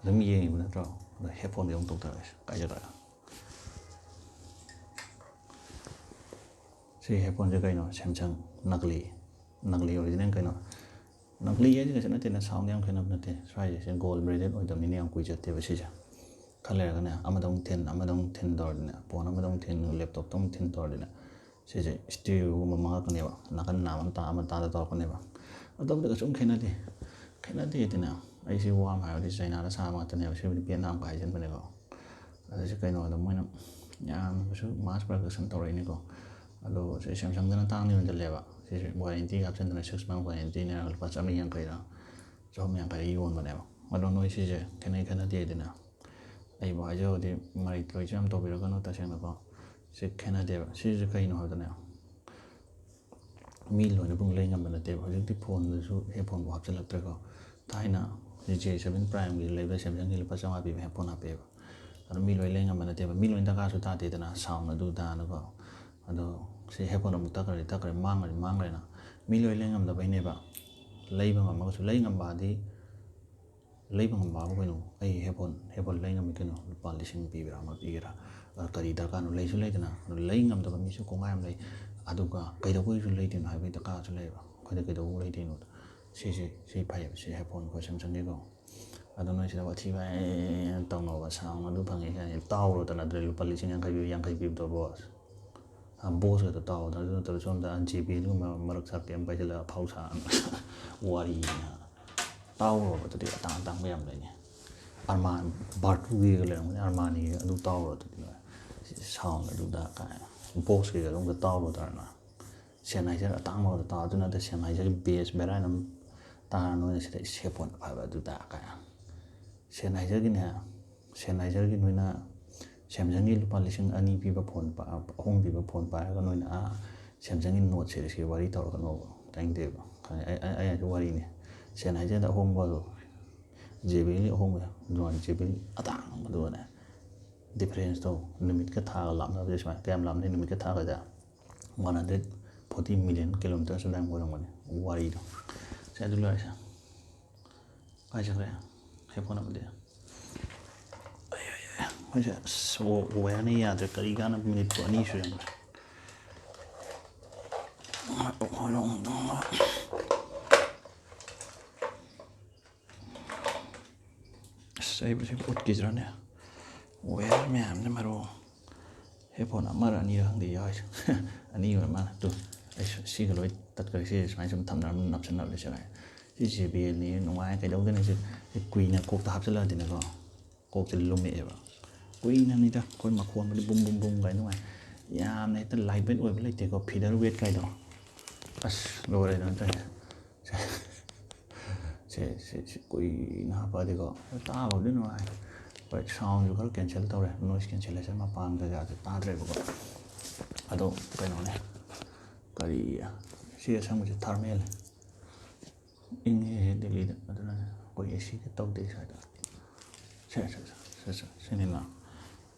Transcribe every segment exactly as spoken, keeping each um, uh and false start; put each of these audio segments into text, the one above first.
ꯑꯗꯨꯝ ꯌꯦꯡꯉꯤꯕ ꯅꯠꯇ꯭ꯔꯣ? ꯑꯗꯣ ꯍꯦꯠꯐꯣꯟꯁꯦ ꯑꯃꯨꯛ ꯇꯧꯊꯔꯛꯑꯁꯦ꯫ ꯀꯥꯏ ꯆꯠꯈ꯭ꯔꯦ? ꯁꯤ ꯍꯦꯠꯐꯣꯟꯁꯦ ꯀꯩꯅꯣ? ꯁꯦꯝꯁꯪ꯫ ꯅꯀꯂꯤ꯫ ꯅꯀꯂꯤ ꯑꯣꯔꯤꯖꯤꯅꯦꯜ ꯀꯩꯅꯣ? ꯅꯀꯂꯤ ꯍꯥꯏꯁꯦ ꯀꯩꯁꯨ ꯅꯠꯇꯦꯅ, ꯁꯥꯎꯟꯗꯤ ꯌꯥꯝ ꯈꯦꯠꯅꯕ ꯅꯠꯇꯦ꯫ ꯁ꯭ꯋꯥꯏꯁꯦ ꯁꯤ ꯒꯣꯜ ꯕ꯭ꯔꯦꯗꯦꯠ ꯑꯣꯏꯗꯕꯅꯤꯅ ꯌꯥꯝ ꯀꯨꯏ ꯆꯠꯇꯦꯕ ꯁꯤꯁꯦ꯫ ꯈꯔ ꯂꯩꯔꯒꯅꯦ ꯑꯃꯗ ꯑꯃꯨꯛ ꯊꯤꯟ, ꯑꯃꯗ ꯑꯃꯨꯛ ꯊꯤꯟ ꯇꯧꯔꯗꯤꯅꯦ, ꯐꯣꯟ ꯑꯃꯗ ꯑꯃꯨꯛ ꯊꯤꯟ, ꯂꯦꯞꯇꯣꯞꯇ ꯑꯃꯨꯛ ꯊꯤꯟ ꯇꯧꯔꯗꯤꯅꯦ, ꯁꯤꯁꯦ ꯁ꯭ꯇꯤꯔꯤꯑꯣꯒꯨꯝꯕ ꯃꯥꯡꯉꯛꯀꯅꯦꯕ, ꯅꯥꯀꯟ ꯅꯥꯝ ꯑꯃ ꯇꯥ ꯑꯃ ꯇꯥꯗ ꯇꯧꯔꯛꯀꯅꯦꯕ꯫ ꯑꯗꯣꯝꯗ ꯀꯩꯁꯨꯝ ꯈꯦꯠꯅꯗꯦ꯫ ꯈꯦꯠꯅꯗꯦꯗꯅ꯫ ꯑꯩ ꯁꯤ ꯋꯥ ꯑꯃ ꯍꯥꯏꯕꯗꯤ ꯆꯩꯅꯥꯗ ꯁꯥꯕ ꯉꯥꯛꯇꯅꯦꯕ, ꯁꯤꯕꯨꯗꯤ ꯚꯤꯌꯦꯠꯅꯥꯝꯒ ꯍꯥꯏꯖꯟꯕꯅꯦꯀꯣ꯫ ꯑꯗꯨꯁꯨ ꯀꯩꯅꯣꯗ ꯃꯣꯏꯅ ꯌꯥꯝꯅꯁꯨ ꯃꯥꯁ ꯄ꯭ꯔꯗꯛꯁꯟ ꯇꯧꯔꯛꯏꯅꯤꯀꯣ꯫ ꯑꯗꯣ ꯁꯤ ꯁꯦꯝꯁꯪꯗꯅ ꯇꯥꯡꯅ ꯌꯣꯟꯁꯤꯜꯂꯦꯕ꯫ ꯁꯤꯁꯦ ꯋꯥꯔꯦꯟꯇꯤꯒ ꯍꯥꯞꯆꯤꯟꯗꯅ ꯁꯤꯛꯁ ꯃꯟ ꯋꯥꯔꯦꯟꯇꯤꯅꯦ, ꯂꯨꯄꯥ ꯆꯥꯝꯃꯔꯤ ꯌꯥꯡꯈꯩꯔ ꯆꯍꯨꯝ ꯌꯥꯡꯈꯩ ꯌꯣꯟꯕꯅꯦꯕ꯫ ꯑꯗꯣ ꯅꯣꯏ ꯁꯤꯁꯦ ꯈꯦꯠꯅꯩ ꯈꯦꯠꯅꯗꯦ ꯍꯥꯏꯗꯅ ꯑꯩꯕꯨ ꯍꯥꯏꯖꯕꯗꯤ ꯃꯔꯩ ꯇꯧꯔꯤꯁꯨ ꯌꯥꯝ ꯇꯧꯕꯤꯔꯒꯅꯨ ꯇꯁꯦꯡꯅꯀꯣ꯫ ꯁꯤ ꯈꯦꯠꯅꯗꯦꯕ꯫ ꯁꯤꯁꯦ ꯀꯩꯅꯣ ꯍꯥꯏꯕꯗꯅꯦ, ꯃꯤ ꯂꯣꯏꯅ ꯄꯨꯡ ꯂꯩ ꯉꯝꯕ ꯅꯠꯇꯦꯕ꯫ ꯍꯧꯖꯤꯛꯇꯤ ꯐꯣꯟꯗꯁꯨ ꯍꯦꯠꯐꯣꯟꯕꯨ ꯍꯥꯞꯆꯤꯜꯂꯛꯇ꯭ꯔꯦꯀꯣ꯫ ꯊꯥꯏꯅ ꯖꯦ ꯁꯚꯦꯟ ꯄ꯭ꯔꯥꯏꯝꯒꯤ ꯂꯩꯕꯗ ꯁꯦꯝꯁꯪꯒꯤ ꯂꯨꯄꯥ ꯆꯥꯝꯃꯉꯥ ꯄꯤꯕ ꯍꯦꯠꯐꯣꯟ ꯍꯥꯞꯄꯦꯕ꯫ ꯑꯗꯣ ꯃꯤ ꯂꯣꯏ ꯂꯩ ꯉꯝꯕ ꯅꯠꯇꯦꯕ꯫ ꯃꯤ ꯂꯣꯏ ꯗꯔꯀꯥꯔꯁꯨ ꯇꯥꯗꯦꯗꯅ, ꯁꯥꯎꯟ ꯑꯗꯨ ꯗꯥꯅꯀꯣ꯫ ꯑꯗꯣ ꯁꯤ ꯍꯦꯠꯐꯣꯟ ꯑꯃꯨꯛ ꯇꯛꯈ꯭ꯔꯗꯤ ꯇꯛꯈ꯭ꯔꯦ, ꯃꯥꯡꯈ꯭ꯔꯗꯤ ꯃꯥꯡꯈ꯭ꯔꯦꯅ꯫ ꯃꯤ ꯂꯣꯏ ꯂꯩ ꯉꯝꯗꯕꯩꯅꯦꯕ꯫ ꯂꯩꯕ ꯉꯝꯃꯒꯁꯨ, ꯂꯩ ꯉꯝꯕ ꯍꯥꯏꯗꯤ ꯂꯩꯕ ꯉꯝꯕ ꯍꯥꯏꯕꯨ ꯀꯩꯅꯣ? ꯑꯩ ꯍꯦꯠꯐꯣꯟ, ꯍꯦꯠꯐꯣꯟ ꯂꯩ ꯉꯝꯃꯤ ꯀꯩꯅꯣ, ꯂꯨꯄꯥ ꯂꯤꯁꯤꯡ ꯄꯤꯒꯦꯔꯥ ꯑꯃ ꯄꯤꯒꯦꯔꯥ꯫ ꯑ, ꯀꯔꯤ ꯗꯔꯀꯥꯔꯅꯣ? ꯂꯩꯁꯨ ꯂꯩꯗꯅ, ꯑꯗꯨ ꯂꯩ ꯉꯝꯗꯕ ꯃꯤꯁꯨ ꯀꯣꯡꯒꯥꯏ ꯑꯃ ꯂꯩ꯫ ꯑꯗꯨꯒ ꯀꯩꯗꯧꯕꯩꯁꯨ ꯂꯩꯗꯣꯏꯅꯣ ꯍꯥꯏꯕꯒꯤ ꯗꯔꯀꯥꯔꯁꯨ ꯂꯩꯌꯦꯕ꯫ ꯑꯩꯈꯣꯏꯗ ꯀꯩꯗꯧꯕ ꯂꯩꯗꯣꯏꯅꯣ? ꯁꯤꯁꯦ, ꯁꯤ ꯐꯩꯌꯦꯕ, ꯁꯤ ꯍꯦꯠꯐꯣꯟ ꯑꯩꯈꯣꯏ ꯁꯦꯝꯁꯪꯒꯤꯀꯣ꯫ ꯑꯗꯣ ꯅꯣꯏ ꯁꯤꯗ ꯋꯥꯊꯤ ꯋꯥꯔꯦꯝ ꯇꯧꯅꯕ, ꯁꯥꯎꯟ ꯑꯗꯨ ꯐꯪꯉꯤ ꯀꯥꯏꯅ ꯇꯥꯎꯔꯣꯗꯅ, ꯑꯗꯨꯗꯩ ꯂꯨꯄꯥ ꯂꯤꯁꯤꯡ ꯌꯥꯡꯈꯩ ꯄꯤꯕ, ꯌꯥꯡꯈꯩ ꯄꯤꯕꯗꯣ ꯕꯣꯁ꯫ ꯑ, ꯕꯣꯁꯀꯗꯣ ꯇꯥꯎꯗꯅ, ꯑꯗꯨ ꯅꯠꯇ꯭ꯔꯒ ꯁꯣꯝꯗ ꯖꯦ ꯕꯤ ꯑꯦꯜꯒꯨꯝꯕ ꯃꯔꯛ ꯁꯥꯔꯛꯇ ꯌꯥꯝ ꯄꯥꯏꯁꯤꯜꯂꯒ ꯑꯐꯥꯎ ꯁꯥꯔꯅ ꯋꯥꯔꯤꯅ꯫ ꯇꯥꯎꯔꯣꯕ ꯑꯗꯨꯗꯤ ꯑꯇꯥꯡ ꯑꯇꯥꯡꯕ ꯌꯥꯝ ꯂꯩꯅꯤ꯫ ꯑꯔꯃꯥꯟ, ꯕꯥꯔꯇꯨꯒꯤꯒ ꯂꯩꯔꯝꯒꯅꯤ, ꯑꯔꯃꯥꯅꯤꯒꯤ ꯑꯗꯨ ꯇꯥꯎꯔꯣ ꯑꯗꯨꯗꯤ ꯂꯣꯏꯔꯦ꯫ ꯁꯤ ꯁꯥꯎꯟ ꯑꯗꯨꯗ ꯀꯥꯏꯅ ꯕꯣꯁꯀꯤꯒ ꯑꯗꯨꯝꯒ ꯇꯥꯎꯔꯣꯗꯅ꯫ ꯁꯦꯟꯍꯥꯏꯖꯔ ꯑꯇꯥꯡꯕ ꯈꯛꯇ ꯇꯥꯎ, ꯑꯗꯨ ꯅꯠꯇꯦ ꯁꯦꯟꯍꯥꯏꯖꯔꯒꯤ ꯕꯦꯁ ꯚꯦꯔꯥꯏꯟ ꯑꯃ ꯇꯥꯔ ꯅꯣꯏꯅ ꯁꯤꯗ ꯍꯦꯠꯐꯣꯟ ꯑꯐꯕ ꯑꯗꯨꯗ ꯀꯥꯏꯅ꯫ ꯁꯦꯟꯍꯥꯏꯖꯔꯒꯤꯅꯦ, ꯁꯦꯟꯍꯥꯏꯖꯔꯒꯤ ꯅꯣꯏꯅ ꯁꯦꯝꯁꯪꯒꯤ ꯂꯨꯄꯥ ꯂꯤꯁꯤꯡ ꯑꯅꯤ ꯄꯤꯕ ꯐꯣꯟ ꯄꯥ-, ꯑꯍꯨꯝ ꯄꯤꯕ ꯐꯣꯟ ꯄꯥꯏꯔꯒ ꯅꯣꯏꯅ ꯑꯥ ꯁꯦꯝꯁꯪꯒꯤ ꯅꯣꯠ ꯁꯦꯔꯤꯁꯀꯤ ꯋꯥꯔꯤ ꯇꯧꯔꯛꯀꯅꯣꯕ, ꯇꯥꯅꯤꯡꯗꯦꯕ꯫ ꯈꯪꯉꯦ? ꯑꯩ, ꯑꯩ, ꯑꯩ ꯍꯥꯏꯁꯦ ꯋꯥꯔꯤꯅꯤ꯫ ꯁꯦꯟꯍꯥꯏꯖꯔꯗ ꯑꯍꯣꯡꯕ ꯑꯗꯣ, ꯖꯦ ꯕꯤ ꯑꯦꯜꯒꯤ ꯑꯍꯣꯡꯕ, ꯑꯗꯨꯃꯥꯏꯅ ꯖꯦ ꯕꯤ ꯑꯦꯜ ꯑꯇꯥꯡꯕꯗꯨꯒꯅꯦ, ꯗꯤꯐꯔꯦꯟꯁꯇꯣ ꯅꯨꯃꯤꯠꯀ ꯊꯥꯒ ꯂꯥꯞꯅꯕꯁꯦ ꯁꯨꯃꯥꯏꯅ ꯀꯌꯥꯝ ꯂꯥꯞꯅꯩ? ꯅꯨꯃꯤꯠꯀ ꯊꯥꯒꯁꯦ one hundred forty million kilometers ꯑꯗꯨꯃꯥꯏꯅ ꯑꯣꯏꯔꯝꯒꯅꯤ ꯋꯥꯔꯤꯗꯣ꯫ ꯁꯦ, ꯑꯗꯨ ꯂꯣꯏꯔꯦꯁꯦ꯫ ꯀꯥꯏ ꯆꯠꯈ꯭ꯔꯦ? ꯍꯦꯠꯐꯣꯟ ꯑꯃꯗꯤ꯫ ꯑꯁ, ꯋꯥꯌꯔꯅ ꯌꯥꯗ꯭ꯔꯦ꯫ ꯀꯔꯤ ꯀꯥꯟꯅ ꯃꯤꯅꯤꯠꯄꯨ ꯑꯅꯤ ꯁꯨꯔꯝꯃꯦ꯫ ꯑꯁ, ꯑꯩꯕꯨ ꯁꯤ ꯎꯠꯈꯤꯗ꯭ꯔꯅꯦ? ꯋꯦꯌꯔ ꯃꯌꯥꯝꯅ ꯃꯔꯣ ꯍꯦꯠꯐꯣꯟ ꯑꯃꯔ ꯑꯅꯤꯔ ꯈꯪꯗꯦ ꯌꯥꯎꯔꯤꯁꯦ꯫ ꯑꯅꯤ ꯑꯣꯏꯔ ꯃꯥꯜꯂꯦ꯫ ꯇꯨ, ꯑꯩ ꯁꯤꯒ ꯂꯣꯏ ꯇꯠꯈ꯭ꯔꯦ꯫ ꯁꯤ ꯁꯨꯃꯥꯏꯅ ꯁꯨꯝ ꯊꯝꯅꯔꯝ ꯅꯞꯁꯟꯅꯕ ꯂꯩꯁꯦ꯫ ꯁꯤ ꯖꯦ ꯕꯤ ꯑꯦꯜꯅꯤ, ꯅꯨꯡꯉꯥꯏ꯫ ꯀꯩꯗꯧꯗꯣꯏꯅꯣ ꯁꯤ? ꯁꯤ ꯀꯨꯏꯅ ꯀꯣꯛꯇ ꯍꯥꯞꯆꯤꯜꯂꯛꯑꯗꯤꯅꯦꯀꯣ, ꯀꯣꯛꯁꯦ ꯂꯨꯝꯃꯛꯑꯦꯕ꯫ ꯀꯨꯏꯅꯅꯤꯗ ꯑꯩꯈꯣꯏ ꯃꯈꯣꯟꯕꯨꯗꯤ ꯕꯨꯝ ꯕꯨꯝ ꯕꯨꯝ ꯀꯥꯏ ꯅꯨꯡꯉꯥꯏ꯫ ꯌꯥꯝꯅ ꯍꯦꯛꯇ ꯂꯥꯏꯠ ꯋꯦꯠ ꯑꯣꯏꯕ ꯂꯩꯇꯦꯀꯣ, ꯐꯤꯗꯔ ꯋꯦꯠ ꯀꯥꯏꯗꯣ꯫ ꯑꯁ, ꯂꯣꯏꯔꯦꯗꯅ ꯇꯧꯔꯤꯁꯦ꯫ ꯁꯦ, ꯁꯦ, ꯁꯤ ꯀꯨꯏꯅ ꯍꯥꯞꯄꯛꯑꯗꯤꯀꯣ, ꯇꯥꯕꯕꯨꯗꯤ ꯅꯨꯡꯉꯥꯏ꯫ ꯍꯣꯏ, ꯁꯥꯎꯟꯁꯨ ꯈꯔ ꯀꯦꯟꯁꯦꯜ ꯇꯧꯔꯦ, ꯅꯣꯏꯁ ꯀꯦꯟꯁꯦꯂꯦꯁꯟ ꯃꯄꯥꯟ ꯀꯩꯀꯥꯁꯦ ꯇꯥꯗ꯭ꯔꯦꯕꯀꯣ꯫ ꯑꯗꯣ ꯀꯩꯅꯣꯅꯦ, ꯀꯔꯤ, ꯁꯤ ꯑꯁꯪꯕꯁꯦ ꯊꯥꯔꯃꯦꯜꯅꯦ꯫ ꯏꯪꯉꯦꯍꯦ ꯗꯦꯜꯂꯤꯗ, ꯑꯗꯨꯅꯅꯦ꯫ ꯑꯩꯈꯣꯏ ꯑꯦ ꯁꯤꯒ ꯇꯧꯗꯦ ꯁ꯭ꯋꯥꯏꯗ꯫ ꯁꯦ, ꯁꯦ, ꯁꯦ, ꯁꯦ, ꯁꯦ, ꯁꯤꯅꯤꯅ꯫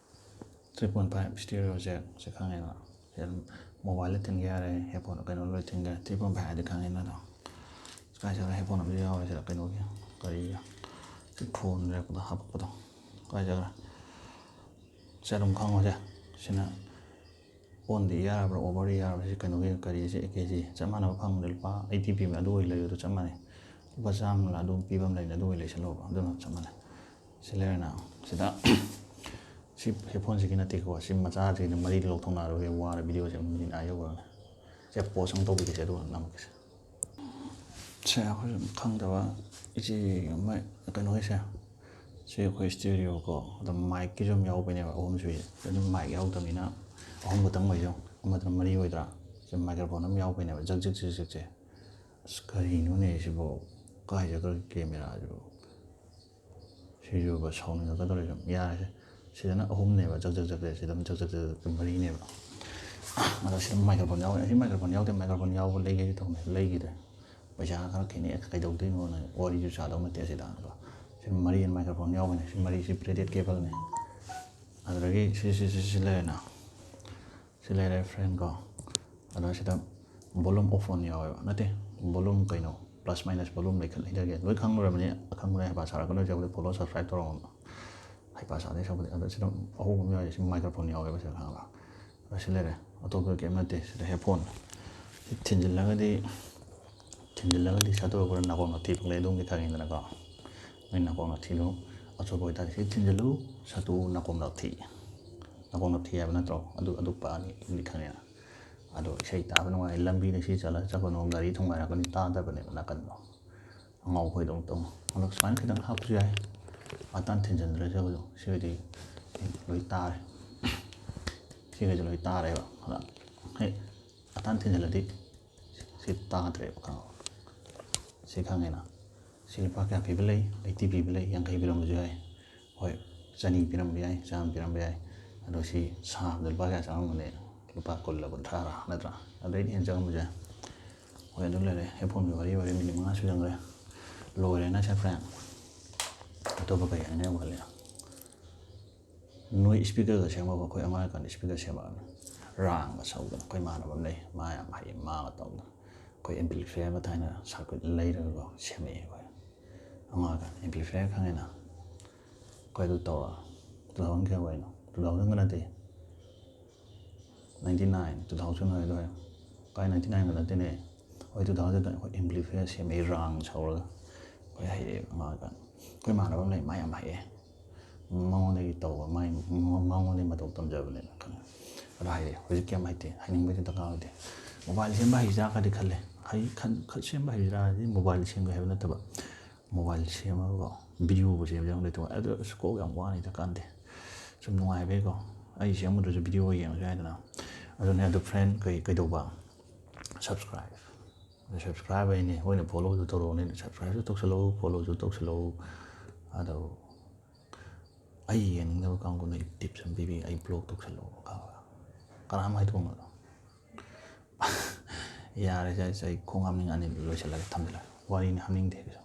Three point five stereo jack ꯁꯦ ꯈꯪꯉꯦꯅ꯫ ꯁꯤ ꯑꯗꯨꯝ ꯃꯣꯕꯥꯏꯜꯗ ꯊꯤꯟꯒꯦ ꯌꯥꯔꯦ, ꯍꯦꯠꯐꯣꯟ ꯀꯩꯅꯣ ꯂꯣꯏ ꯊꯤꯟꯒꯦ꯫ Three point five ꯍꯥꯏꯗꯤ ꯈꯪꯉꯦꯅ ꯑꯗꯣ꯫ ꯀꯥꯏ ꯆꯠꯈ꯭ꯔꯦ? ꯍꯦꯠꯐꯣꯟ ꯑꯃꯁꯨ ꯌꯥꯎꯔꯦ ꯁꯤꯗ, ꯀꯩꯅꯣꯒꯤ, ꯀꯔꯤꯒꯤ, ꯁꯤ ꯐꯣꯟ ꯂꯩꯔꯛꯄꯗ ꯍꯥꯞꯄꯛꯄꯗꯣ꯫ ꯀꯥꯏ ꯆꯠꯈ꯭ꯔꯦ? ꯁꯦ ꯑꯗꯨꯝ ꯈꯪꯉꯣꯁꯦ꯫ ꯁꯤꯅ on the air ꯍꯥꯏꯕ꯭ꯔꯥ, over the air ꯍꯥꯏꯕ꯭ꯔꯥ, ꯁꯤ ꯀꯩꯅꯣꯒꯤ ꯀꯔꯤꯁꯦ, ꯑꯦ ꯀꯦ ꯖꯤ ꯆꯞ ꯃꯥꯟꯅꯕ ꯐꯪꯕꯗ ꯂꯨꯄꯥ eighty ꯄꯤꯕ ꯑꯗꯨ ꯑꯣꯏ ꯂꯩꯕꯗꯣ ꯆꯞ ꯃꯥꯟꯅꯩ꯫ ꯂꯨꯄꯥ ꯆꯥꯝꯃ ꯂ ꯑꯗꯨꯝ ꯄꯤꯕ ꯑꯃ ꯂꯩꯕꯅꯦ, ꯑꯗꯨ ꯑꯣꯏ ꯂꯩꯁꯜꯂꯣꯕ, ꯑꯗꯨꯅ ꯆꯞ ꯃꯥꯟꯅꯩ꯫ ꯁꯤ ꯂꯩꯔꯦꯅ꯫ ꯁꯤꯗ ꯁꯤ ꯍꯦꯠꯐꯣꯟꯁꯤꯒꯤ ꯅꯠꯇꯦꯀꯣ, ꯁꯤ ꯃꯆꯥꯁꯤꯒꯤꯅ ꯃꯔꯤꯗꯤ ꯂꯧꯊꯣꯛꯅꯔꯣꯏ, ꯋꯥꯔꯦ, ꯚꯤꯗꯤꯑꯣꯁꯦ ꯑꯃꯨꯛ ꯃꯤꯅꯤꯠ ꯑꯥ ꯌꯧꯈ꯭ꯔꯅꯤ꯫ ꯁꯦ ꯄꯣꯁ ꯑꯃꯨꯛ ꯇꯧꯕꯤꯒꯦꯁꯦ, ꯑꯗꯨꯒ ꯅꯝꯃꯛꯀꯦꯁꯦ꯫ ꯁꯦ ꯑꯩꯈꯣꯏꯁꯨ ꯈꯪꯗꯕ ꯏꯆꯦ ꯑꯃ ꯀꯩꯅꯣꯒꯤꯁꯦ, ꯁꯤ ꯑꯩꯈꯣꯏ ꯁ꯭ꯇꯦꯔꯤꯑꯣ ꯀꯣ, ꯑꯗꯨꯝ ꯃꯥꯏꯛꯀꯤꯁꯨ ꯑꯗꯨꯝ ꯌꯥꯎꯕꯅꯦꯕ, ꯑꯍꯨꯝ ꯁꯨꯏ꯫ ꯑꯗꯨꯝ ꯃꯥꯏꯛ ꯌꯥꯎꯗꯕꯅꯤꯅ ꯑꯍꯨꯝ ꯈꯛꯇꯪ ꯑꯣꯏꯁꯨ, ꯑꯃꯗꯨꯅ ꯃꯔꯤ ꯑꯣꯏꯗ꯭ꯔꯥ? ꯁꯤ ꯃꯥꯏꯀ꯭ꯔꯣꯐꯣꯟ ꯑꯃ ꯌꯥꯎꯕꯅꯦꯕ, ꯖꯛ ꯖꯛ ꯖꯛ ꯖꯛꯁꯦ꯫ ꯑꯁ, ꯀꯔꯤꯅꯣꯅꯦ ꯁꯤꯕꯣ? ꯀꯥꯏ ꯆꯠꯈ꯭ꯔꯒꯦ ꯀꯦꯃꯦꯔꯥꯁꯤꯕꯣ? ꯁꯤꯁꯨꯕ ꯁꯥꯎꯅꯤꯡꯉꯛꯀꯗꯧꯔꯦ ꯁꯨꯝ꯫ ꯌꯥꯔꯦꯁꯦ, ꯁꯤꯗꯅ ꯑꯍꯨꯝꯅꯦꯕ, ꯖꯛ ꯖꯛ ꯖꯛ ꯖꯛ, ꯁꯤꯗꯅ ꯖꯛ ꯖꯛ ꯖꯛ ꯖꯛ ꯃꯔꯤꯅꯦꯕ꯫ ꯑꯗꯣ ꯁꯤꯗ ꯃꯥꯏꯀ꯭ꯔꯣꯐꯣꯟ ꯌꯥꯎꯋꯦ꯫ ꯑꯁꯤ ꯃꯥꯏꯀ꯭ꯔꯣꯐꯣꯟ ꯌꯥꯎꯗꯦ, ꯃꯥꯏꯀ꯭ꯔꯣꯐꯣꯟ ꯌꯥꯎꯕ ꯂꯩꯒꯦꯗꯤ ꯇꯧꯅꯦ, ꯂꯩꯈꯤꯗ꯭ꯔꯦ꯫ ꯄꯩꯁꯥ ꯈꯔ ꯈꯦꯠꯅꯩ, ꯀꯩꯗꯧꯗꯣꯏꯅꯣꯅ ꯋꯥꯔꯤꯁꯨ ꯁꯥꯗꯧ ꯅꯠꯇꯦ ꯑꯁꯤꯗ꯫ ꯑꯗꯣ ꯁꯤ ꯃꯔꯤ ꯃꯥꯏꯀ꯭ꯔꯣꯐꯣꯟ ꯌꯥꯎꯕꯅꯦ, ꯁꯤ ꯃꯔꯤꯁꯤ ꯕ꯭ꯔꯦꯗꯦꯠ ꯀꯦꯕꯜꯅꯦ꯫ ꯑꯗꯨꯗꯒꯤ ꯁꯤ, ꯁꯤ, ꯁꯤ, ꯁꯤ ꯂꯩꯔꯦꯅ꯫ ꯁꯤ ꯂꯩꯔꯦ ꯐ꯭ꯔꯦꯟ ꯀꯣ꯫ ꯑꯗꯣ ꯁꯤꯗ volume off on ꯌꯥꯎꯋꯦꯕ, ꯅꯠꯇꯦ, volume ꯀꯩꯅꯣ, plus minus volume ꯂꯩꯈꯠ ꯂꯩꯊꯒꯦ꯫ ꯂꯣꯏ ꯈꯪꯂꯨꯔꯕꯅꯤ, ꯑꯈꯪꯕꯅ ꯍꯩꯄꯥ ꯁꯥꯔꯛꯀꯅꯨ꯫ ꯍꯧꯖꯤꯛ ꯐꯣꯂꯣ ꯁꯕꯁꯀ꯭ꯔꯥꯏꯕ ꯇꯧꯔꯝꯃꯣ꯫ ꯍꯩꯄꯥ ꯁꯥꯗꯣꯏ ꯁꯔꯨꯛꯄꯨꯗꯤ꯫ ꯑꯗꯣ ꯁꯤꯗ ꯑꯍꯣꯡꯕ ꯑꯃ ꯌꯥꯎꯔꯤ, ꯁꯤ microphone ꯌꯥꯎꯋꯦꯕ ꯁꯤꯗ, ꯈꯪꯉꯕ? ꯑꯗꯣ ꯁꯤ ꯂꯩꯔꯦ, ꯑꯇꯣꯞꯄ ꯀꯩꯝ ꯅꯠꯇꯦ꯫ ꯁꯤꯗ headphone ꯁꯤ ꯊꯤꯟꯖꯤꯜꯂꯒꯗꯤ, ꯊꯤꯟꯖꯤꯜꯂꯒꯗꯤ ꯁꯠꯇꯣꯛꯑꯒ ꯅꯥꯀꯣꯡ ꯅꯥꯊꯤ ꯐꯪꯂꯦ, ꯑꯗꯣꯝꯒꯤ ꯈꯪꯉꯤꯗꯅꯀꯣ꯫ ꯅꯣꯏ ꯅꯥꯀꯣꯡ ꯅꯥꯊꯤꯗꯨ ꯑꯆꯣꯠꯄ ꯑꯣꯏꯇꯥꯔꯗꯤ ꯁꯤ ꯊꯤꯟꯖꯤꯜꯂꯨ, ꯁꯠꯇꯣꯛꯎ, ꯅꯥꯀꯣꯡ ꯅꯥꯊꯤ꯫ ꯅꯥꯀꯣꯡ ꯅꯥꯊꯤ ꯍꯥꯏꯕ ꯅꯠꯇ꯭ꯔꯣ? ꯑꯗꯨ, ꯑꯗꯨ ꯄꯛꯑꯅꯤ, ꯑꯗꯨꯗꯤ ꯈꯪꯉꯦꯅ꯫ ꯑꯗꯣ ꯏꯁꯩ ꯇꯥꯕ ꯅꯨꯡꯉꯥꯏ, ꯂꯝꯕꯤꯗ ꯁꯤ ꯆꯠꯂ ꯆꯠꯀꯅꯨ, ꯒꯥꯔꯤ ꯊꯣꯡꯒꯥꯏꯔꯛꯀꯅꯤ, ꯇꯥꯗꯕꯅꯦꯕ ꯅꯥꯀꯟꯗꯣ꯫ ꯑꯉꯥꯎꯕ ꯈꯣꯏꯗꯧꯅ ꯇꯧ꯫ ꯑꯗꯣ ꯁꯨꯃꯥꯏꯅ ꯈꯤꯇꯪ ꯍꯥꯞꯄꯁꯨ ꯌꯥꯏ꯫ ꯑꯇꯥꯟ ꯊꯤꯟꯖꯤꯟꯗ꯭ꯔꯁꯨ ꯍꯧꯖꯤꯛ ꯁꯤꯒꯗꯤ ꯂꯣꯏ ꯇꯥꯔꯦ꯫ ꯁꯤꯒꯁꯦ ꯂꯣꯏ ꯇꯥꯔꯦꯕ꯫ ꯑꯗ ꯍꯦꯛ ꯑꯇꯥꯟ ꯊꯤꯟꯖꯤꯜꯂꯗꯤ ꯁꯤ ꯇꯥꯗ꯭ꯔꯦꯕ, ꯈꯪꯉꯕ? ꯁꯤ ꯈꯪꯉꯦꯅ꯫ ꯁꯤ ꯂꯨꯄꯥ ꯀꯌꯥ ꯄꯤꯕ ꯂꯩ? Eighty ꯄꯤꯕ ꯂꯩ, ꯌꯥꯡꯈꯩ ꯄꯤꯔꯝꯕꯁꯨ ꯌꯥꯏ꯫ ꯍꯣꯏ, ꯆꯅꯤ ꯄꯤꯔꯝꯕ ꯌꯥꯏ, ꯆꯥꯝꯃ ꯄꯤꯔꯝꯕ ꯌꯥꯏ꯫ ꯑꯗꯣ ꯁꯤ ꯁꯥꯕꯗ ꯂꯨꯄꯥ ꯀꯌꯥ ꯆꯪꯉꯝꯒꯅꯤ? ꯂꯨꯄꯥ ꯀꯨꯟꯂ ꯀꯨꯟꯊ꯭ꯔꯥꯔ ꯅꯠꯇ꯭ꯔꯥ? ꯑꯗꯩꯗꯤ ꯍꯦꯟꯅ ꯆꯪꯉꯝꯕꯁꯨ ꯌꯥꯏ꯫ ꯍꯣꯏ, ꯑꯗꯨ ꯂꯩꯔꯦ꯫ Headphoneꯒꯤ ꯋꯥꯔꯤ ꯑꯣꯏꯔꯦ, ꯃꯤꯅꯤꯠ ꯃꯉꯥ ꯁꯨꯖꯟꯈ꯭ꯔꯦ꯫ ꯂꯣꯏꯔꯦ ꯅꯠꯇ꯭ꯔꯥ friend? ꯑꯇꯣꯞꯄ ꯀꯩ ꯍꯥꯏꯅꯤꯡꯉꯥꯏ ꯋꯥꯠꯂꯤ? ꯅꯣꯏ speakerꯒ ꯁꯦꯝꯃꯕ? ꯑꯩꯈꯣꯏ ꯑꯉꯥꯡ ꯑꯣꯏꯔꯤꯀꯥꯟꯗ speaker ꯁꯦꯝꯃꯛꯑꯕꯅꯤ꯫ ꯔꯥꯡꯒ ꯁꯧꯗꯅ꯫ ꯑꯩꯈꯣꯏ ꯏꯃꯥꯟꯅꯕ ꯑꯃ ꯂꯩ, ꯃꯥ ꯌꯥꯝ ꯍꯩꯌꯦ, ꯃꯥꯒ ꯇꯧꯗꯅ꯫ ꯑꯩꯈꯣꯏ amplifier ꯑꯃ ꯊꯥꯏꯅ circuit ꯂꯩꯔꯒꯀꯣ ꯁꯦꯝꯃꯛꯑꯦ ꯑꯩꯈꯣꯏ ꯑꯉꯥꯡ ꯑꯣꯏꯔꯤꯀꯥꯟꯗ꯫ Amplifier ꯈꯪꯉꯦꯅ? ꯑꯩꯈꯣꯏ ꯑꯗꯨ ꯇꯧꯔ two thousand ꯀꯌꯥ ꯋꯥꯏꯅꯣ? Two thousandꯒ ꯅꯠꯇꯦ, ninety nine, two thousand ꯍꯥꯏꯗꯣ ꯍꯥꯏ꯫ ꯀꯥꯏ ninety nineꯒ ꯅꯠꯇꯦꯅꯦ꯫ ꯍꯣꯏ, two thousandꯗ ꯑꯩꯈꯣꯏ amplifier ꯁꯦꯝꯃꯛꯑꯦ, ꯔꯥꯡ ꯁꯧꯔꯒ꯫ ꯑꯩꯈꯣꯏ ꯍꯩꯔꯛꯑꯦ ꯑꯉꯥꯡ ꯑꯣꯏꯔꯤꯀꯥꯟꯗ꯫ ꯑꯩꯈꯣꯏ ꯏꯃꯥꯟꯅꯕ ꯑꯃ ꯂꯩ, ꯃꯥ ꯌꯥꯝ ꯍꯩꯌꯦ꯫ ꯃꯉꯣꯟꯗꯒꯤ ꯇꯧꯕ, ꯃꯥꯏ, ꯃꯉꯣꯟꯗꯒꯤ ꯃꯇꯧ ꯇꯝꯖꯕꯅꯦꯅ ꯈꯪꯉꯦ꯫ ꯑꯗꯣ ꯍꯥꯏꯗꯤ ꯍꯧꯖꯤꯛ ꯀꯩꯝ ꯍꯩꯇꯦ, ꯍꯥꯏꯅꯤꯡꯕꯒꯤ ꯗꯔꯀꯥꯔ ꯑꯣꯏꯗꯦ꯫ Mobile ꯁꯦꯝꯕ ꯍꯩꯁꯤꯔꯥ ꯈꯗꯤ ꯈꯜꯂꯦ꯫ ꯍꯩ-, ꯈꯟ-, ꯈ-, ꯁꯦꯝꯕ ꯍꯩꯁꯤꯔꯥ ꯍꯥꯏꯗꯤ mobile ꯁꯦꯝꯒꯦ ꯍꯥꯏꯕ ꯅꯠꯇꯕ, mobile ꯁꯦꯝꯃꯒꯀꯣ videoꯕꯨ ꯁꯦꯝꯁꯦ ꯈꯪꯗꯦ ꯇꯧꯕ꯫ ꯑꯗꯣ ꯑꯁ, ꯀꯣꯛ ꯌꯥꯝ ꯋꯥꯅꯤꯗ, ꯀꯥꯟꯗꯦ꯫ ꯁꯨꯝ ꯅꯨꯡꯉꯥꯏꯕꯩꯀꯣ, ꯑꯩ ꯁꯦꯝꯃꯨꯗ꯭ꯔꯁꯨ videoꯒ ꯌꯦꯡꯉꯁꯨ ꯌꯥꯏꯗꯅ꯫ ꯑꯗꯨꯅꯦ꯫ ꯑꯗꯨ friend ꯀꯩ-, ꯀꯩꯗꯧꯕ? Subscribe꯫ ꯑꯗꯨ subscribe ꯍꯥꯏꯅꯦ, ꯍꯣꯏꯅꯦ, followꯁꯨ ꯇꯧꯔꯛꯑꯣꯅꯦ꯫ Subscribeꯁꯨ ꯇꯧꯁꯜꯂꯛꯎ, followꯁꯨ ꯇꯧꯁꯜꯂꯛꯎ꯫ ꯑꯗꯣ ꯑꯩ ꯌꯦꯡꯅꯤꯡꯗꯕ ꯀꯥꯡꯕꯨꯅ ꯑꯩ tips ꯑꯃ ꯄꯤꯕꯤꯒꯦ, ꯑꯩ block ꯇꯧꯁꯜꯂꯛꯑꯣ꯫ ꯀꯅꯥꯝ ꯍꯥꯏꯗꯣꯛꯀꯅꯨ꯫ ꯌꯥꯔꯦ, ꯁꯦ, ꯁꯦ, ꯑꯩ ꯈꯣꯡ ꯍꯥꯝꯅꯤꯡꯉꯛꯑꯅꯤ, ꯂꯣꯏꯁꯤꯜꯂꯒꯦ, ꯊꯝꯖꯤꯜꯂꯒꯦ꯫ ꯋꯥꯔꯤꯅꯤ, ꯍꯥꯞꯅꯤꯡꯗꯦ ꯀꯩꯁꯨ꯫